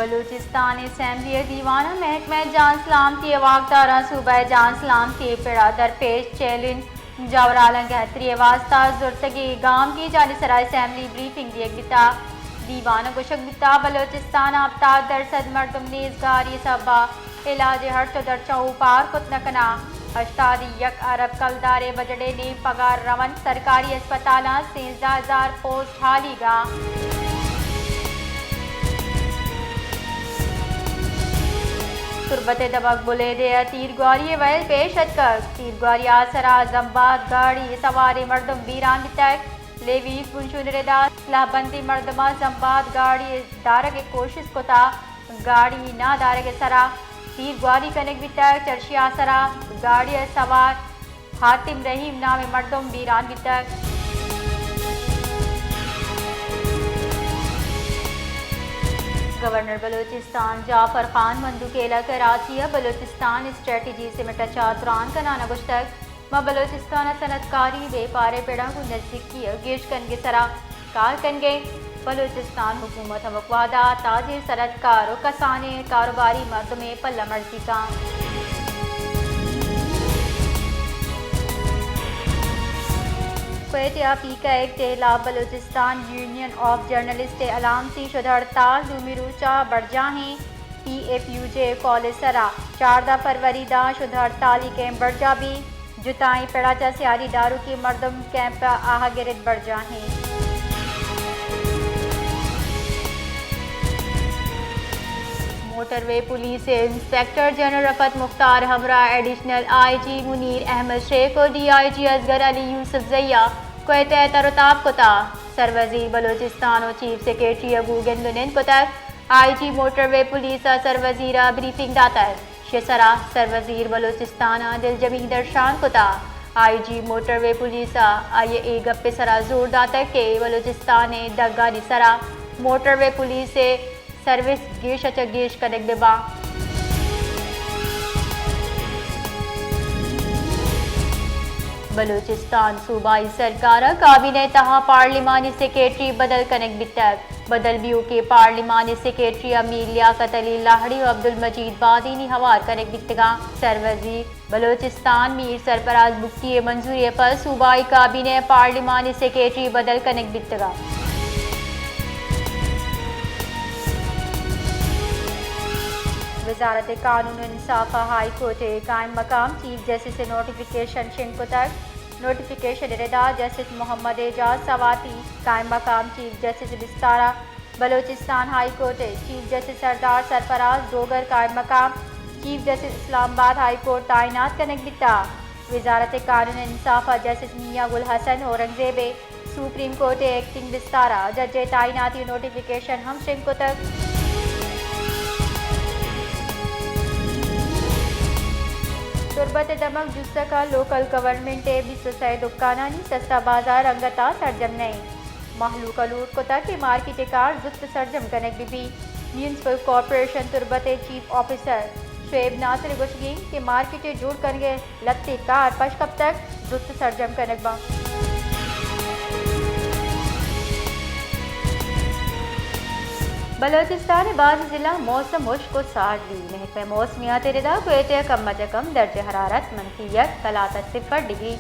بلوچستان اسمبلی ءِ دیوان ءَ محکمہ جان سلامتی ءِ واکداراں صوبہ ءِ جان سلامتی ءِ پڑ ءَ درپیش چیلنج جاورالاں گہتری ءِ واستہ زرتگیں گامگیجانی سرا اسمبلی بریفنگ دیگ بیتگ۔ دیوان ءَ گوشگ بیتگ، بلوچستان ءَ ہپتاد درسد مردم نیزگاری ءِ سبب ءَ علاج ءِ ہرچ ءُ درچاں اوپار کت نہ کناں۔ ہشتاد ءُ یک ارب کلدار ءِ بجٹ ءِ نیم پگار رونت سرکاری ہسپتالاں، سیزدہ ہزار پوسٹ ہالیگ ءَ۔ تربت ءِ دمگ بلیدہ ءَ تیرگواری ءِ ویل پیش اتکگ۔ تیرگواری ءِ آسرا زمباد گاڑی سواریں مردم بیران بیتگ۔ لیویز بنشون ءِ ردا سلاہ بندیں مردماں زمباد گاڑی دارگ ءِ کوشست کتگ۔ گاڑی نادارگ ءِ سرا تیرگواری کنگ بیتگ، چرشی ءِ آسرا گاڑی ءِ سوار حاتم رحیم نامیں مردم بیران بیتگ۔ گورنر بلوچستان جعفر خان مندوخیل ءَ کراچی ءَ بلوچستان اسٹریٹجی سمٹ ءَ چہ تران کنان ءَ گوشتگ، ما بلوچستان ءِ صنعتکاری بیپار ءِ پڑ ءَ گوں نزیکی ءَ گیش کنگ ءِ سرا کار کنگ ءَ ایں۔ بلوچستان حکومت ہمک وہد ءَ تاجر، صنعتکار ءُ کسانیں کاروباری مردم ءِ پلہ مرزی کنت۔ کوئٹہ ءَ پی ک ایکٹ ءِ ہلاپ بلوچستان یونین آف جرنلسٹ ءِ الامسی شد ہڑتال دومی روچ ءَ برجاہ ایں۔ پی ایف یو جے کالج سرا چاردہ فروری داں شد ہڑتالی کیمپ برجاہ بیت۔ جتائیں پڑا چہ سیادی داروکی مردم کیمپ ءَ آہگ ءِ رد برجاہ ایں۔ موٹروے پولیس ءِ انسپکٹر جنرل رفعت مختار ہمراہ ایڈیشنل آئی جی منیر احمد شیخ ءُ ڈی آئی جی اصغر علی یوسفزئی ءَ کوئٹہ ءَ تر ءُ تاب کتگ۔ سروزیر بلوچستان ءُ چیف سیکرٹری ءَ گوں گند ءُ نند کتگ۔ آئی جی موٹروے پولیس ءَ سروزیر ءَ بریفنگ داتگ۔ ایشی ءِ سرا سروزیر بلوچستان ءَ دلجمی درشان کتگ۔ آئی جی موٹروے پولیس ءَ آئی ءَ اے گپ ءِ سرا زور داتگ کہ بلوچستان ءِ دگانی سرا موٹروے پولیس ءِ سروس گیش ءَ چہ گیش کنگ بہ باں۔ بلوچستان صوبائی سرکار ءِ کابینہ ءِ تہا پارلیمانی سیکرٹری بدل کنگ بیتگ۔ بدل بیوکیں پارلیمانی سیکرٹری ءَ میر لیاقت علی لاہڑی ءُ عبدالمجید بادینی ہوار کنگ بیتگاں۔ سروزیر بلوچستان میر سرفراز بگٹی ءِ منظوری ءَ پد صوبائی کابینہ ءِ پارلیمانی سیکرٹری بدل کنگ بیتگاں۔ وزارت قانون ءُ انصاف ءَ ہائی کورٹ ءِ قائم مقام چیف جسٹس ءِ نوٹیفکیشن شنگ کتگ۔ نوٹیفکیشن ءِ ردا جسٹس محمد اعجاز سواتی قائم مقام چیف جسٹس بستار ءَ بلوچستان ہائی کورٹ ءِ چیف جسٹس سردار سرفراز ڈوگر قائم مقام چیف جسٹس اسلام آباد ہائی کورٹ تعینات کنگ بیتگ۔ وزارت قانون ءُ انصاف ءَ جسٹس میاں گل حسن اورنگزیب ءِ سپریم کورٹ ءِ ایکٹنگ بستار ءَ جج ءِ تعیناتی نوٹیفکیشن ہم شنگ کتگ۔ تربت ءِ دمگ جسک ءَ لوکل گورنمنٹ ءِ بیست ءُ سئے دکانانی سستا بازار انگت ءَ سرجم نہ اِنت۔ مہلوک ءَ لوٹ کتگ کہ مارکیٹ ءِ کار زوت سرجم کنگ بہ بیت۔ میونسپل کارپوریشن تربت ءِ چیف آفیسر شعیب ناصر ءِ گوشگ اِنت کہ مارکیٹ ءِ جوڑ کنگ ءِ لھتے کار پش کپتگ، زوت سرجم کنگ بنت۔ بلوچستان ءِ باز ضلع موسم ہشک ءُ سارڈ بیت۔ محکمہ موسمیات ءِ ردا کوئٹہ ءَ کم ءَ چہ کم درجہ حرارت منفی یک، قلات ءَ صفر ڈگری،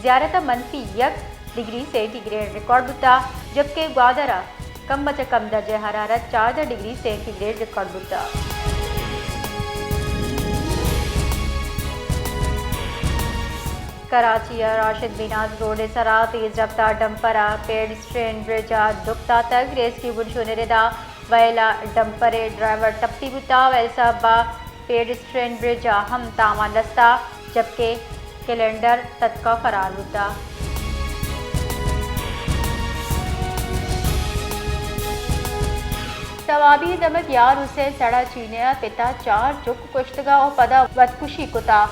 زیارت ءَ منفی یک ڈگری سینٹی گریڈ ریکارڈ بوتگ، جبکہ گوادر ءَ کم ءَ چہ کم درجہ حرارت چاردہ ڈگری سینٹی گریڈ ریکارڈ بوتگ۔ کراچی ءِ راشد بیناز روڈ ءِ سرا تیز رفتار ڈمپر ءَ پیڈسٹرین برج ءَ ڈک داتگ۔ ریسکیو بنشون ءِ ردا ویل ءَ ڈمپر ءِ ڈرائیور ٹپی بوتگ، ویل سبب ءَ پیڈسٹرین برج ءَ ہم تاوان رستہ، جبکہ کلینڈر تتکا فرار بوتہ۔ توابی دمگ یار حسین سڑا چینہ ءَ پتا چار چک کشتگا و پدا وتکشی کتا۔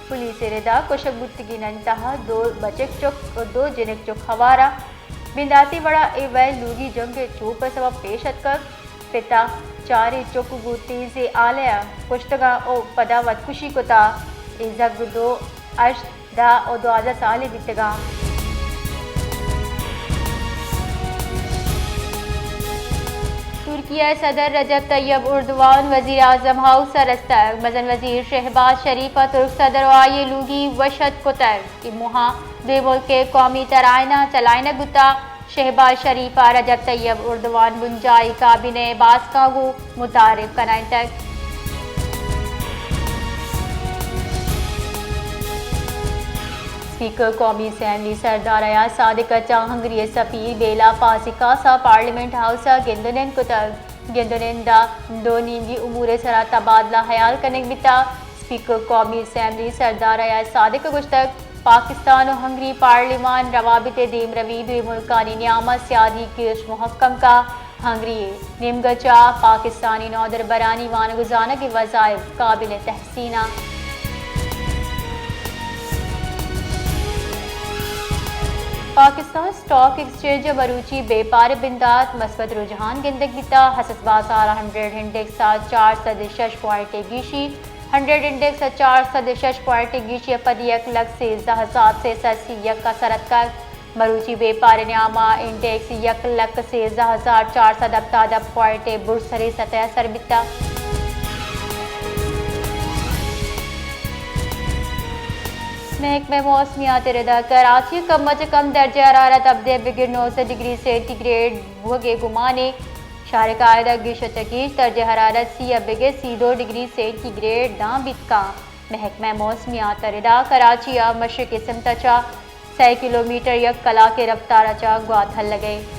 پولیس ءِ ردا کشگ بوتگینانی تہا دو بچک چک و دو جنک چک ہوارا۔ بنداتی وڑا اے ویل لوگی جنگ ءِ چوپ ءِ سبب پیش اتکگ۔ پتا چاریں چک گوں تیزیں آلہ ءَ کشتگاں و پدا وتکشی کتا۔ اے زھگ دو، ہشت، دہ و دوازدہ سالیں بیتگاں۔ ترکی ترکی ء صدر رجب طیب اردوان وزیر اعظم ہاؤس ء رستگ۔ مزن وزیر شہباز شریف ء ترک صدر و آئی ء لوگی وش اتک کتگ۔ اے موہ ء دوئیں ملک ء قومی ترائیناں چلائینگ بوتگ۔ شہباز شریف ء رجب طیب اردوان بنجاہی کابینہ ء باسکاں گوں متعارف کنائینتگ۔ اسپیکر قومی اسمبلی سردار ایاز صادق ء چہ ہنگری ء سفیر بیلا فازیکاس ء پارلیمنٹ ہاؤس ء گند ء نند کتگ۔ گند ء نند ء دو نیمگی امور ء سرا تبادلہ ہیال کنگ بیتگ۔ اسپیکر قومی اسمبلی سردار ایاز صادق ء گوشتگ، پاکستان و ہنگری پارلیمان روابط ء دیمروی دوئیں ملکانی نیام ء سیادی گیش مہکم کا۔ ہنگری ء نیمگ ء چہ پاکستانی نودربرانی وانگ و زانگ ء وظائف قابل تحسین انت۔ پاکستان اسٹاک ایکسچینج ء مروچی بیپار ء بندات مثبت رجحان گندگ بیتا۔ حسس بازار ء ہنڈریڈ انڈیکس ء چار سد ء شش پوائنٹ ء گیشی، ہنڈریڈ انڈیکس ء چار سد ء شش پوائنٹ ء گیشی ء پد یک لکھ سیزدہ ہزار سئے سد سی یک ء سر اتکگ۔ مروچی بیپار ء نیام ء انڈیکس یک لکھ سیزدہ ہزار چار سد ہپتاد پوائنٹ ء برز تریں سطح ء سر بیتا۔ محکمہ موسمیات ء ردا کراچی ء کم از کم درجہ حرارت ہبدہ بگر نوزدہ ڈگری سینٹی گریڈ بوہگ ء گمانے۔ شہر ء قاعدہ گیش ء چہ گیش درجہ حرارت سی ء بگر سی دو ڈگری سینٹی گریڈ داں بیت کاں۔ محکمہ موسمیات ء ردا کراچی ء مشرقی سمت ء چہ سئے کلومیٹر یک کلاک ء رفتار ء چہ گوات ہلگ ء۔